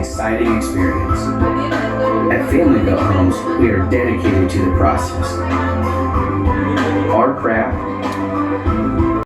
exciting experience. At Family Built Homes, we are dedicated to the process. Our craft